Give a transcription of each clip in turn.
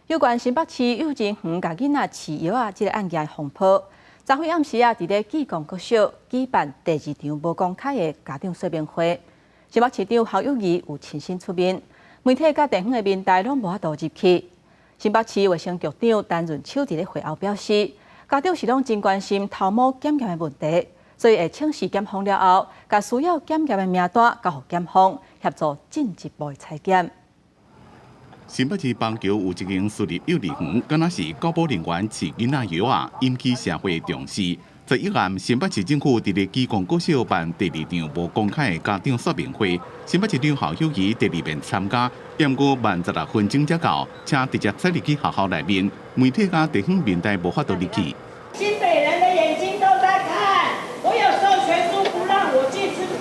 有關新北市幼兒園共囡仔飼藥仔這个案件風波，昨昏暗時啊，佇咧紀光國小舉辦第二場無公開的家長說明會。新北市長侯友宜有親身出面，媒體佮地方的民代攏無法度入去。新北市衛生局長陳潤秋佇咧會後表示，家長是攏真關心頭毛檢驗的問題，所以會請示檢方了後，共需要檢驗的名單交予檢方協助進一步的採檢。新北市板橋有一間私立幼兒園，敢若是教保人員飼囡仔藥仔，引起社會重視。11暗，新北市政府佇咧紀光國小辦第二場無公開的家長說明會，新北市長侯友宜第二遍參加，毋過慢16分鐘才到，車直接駛入去學校內面，媒體佮地方民代無法度入去。新北人的眼睛都在看，我有授權書不讓我進，是不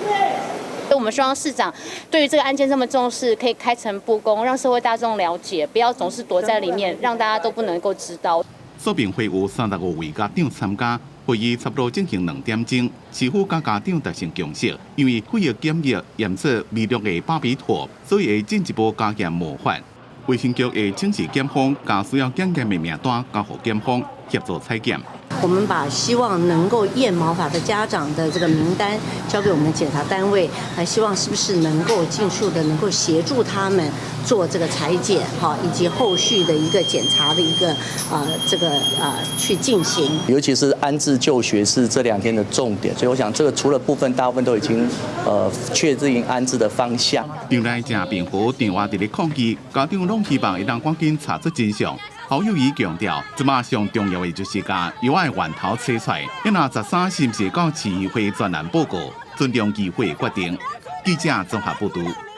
是？我們希望市長對於這個案件這麼重視，可以開誠布公，讓社會大眾了解，不要總是躲在裡面，讓大家都不能夠知道。說明會有35位家長參加，會議差不多進行2點鐘，市府佮家長達成共識，因為血液檢驗驗出微量的巴比妥，所以會進一步加嚴毛髮。衛生局會請示檢方，共需要檢驗的名單交予檢方協助採檢。我們把希望能夠驗毛髮的家長的這個名單交給我們檢查單位，還希望是不是能夠盡速的能夠協助他們做這個採檢，哈，以及後續的一個檢查的一個啊這個啊去進行。尤其是安置就學是這2天的重點，所以我想這個除了部分，大部分都已經確定安置的方向。場內誠平和，場外佇咧抗議，家長攏希望會當趕緊查出真相。侯友宜強調，這馬上重要的就是共藥仔的源頭揣出來，伊若13是毋是到市議會專案報告，尊重議會決定。記者綜合報導。